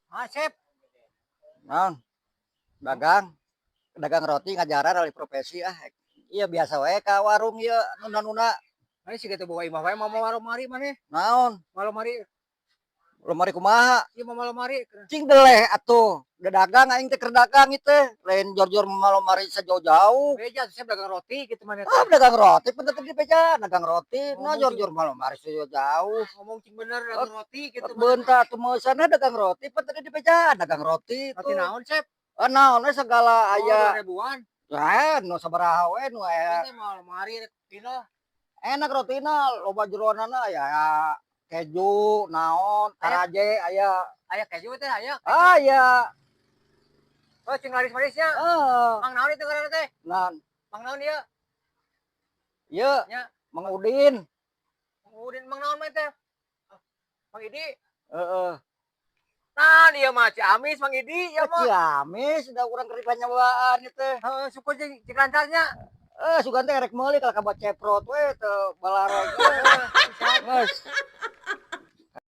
Asep. Naon? Dagang. Dagang roti ngajaran alih profesi ah. Iya, biasa wae ka warung ieu nunda-nunda. Mana sih gitu bawa imah wae mau lemari maneh. Naon? Lemari. Lemari kumaha? Ieu mau lemari. Cing deleh atuh. Udah dagang aing teh, keur dagang ieu teh. Lain jor-jor lemari sejauh-jauh. Beja saya dagang roti gitu maneh. Ah, dagang roti pun tetep di beja, dagang roti. Nah, Ngomong jor-jor lemari sejauh-jauh. Ngomong cing bener, dagang roti gitu maneh. Bentar tuh meusana dagang roti pun tadi di beja, dagang roti Roti tuh. Naon, Sep? Ah, naon we segala Oh, aya. 2 ribuan. Eh, nu sabaraha we nu aya. Ini mau lemari pina. Enak rotina, loba jeroanana, aya keju, naon, karaje aya. Aya keju teh, aya. Aya. Oh, cing laris manisnya. Heeh. Mang naon itu ngaranna teh? Nah, Mang naon ieu? Ieu Nya. Mang Udin. Mang Udin, Mang naon mah teh? Mang Idi. Heeh. Nah, ieu mah Ciamis, Mang Idi ieu mah. Ciamis, da urang keur panyawaan ieu teh. Heeh, syukur cing cing lancarnya. Eh, sugan teh rek meuli kalau ka ceprot we teu balarog. Geus.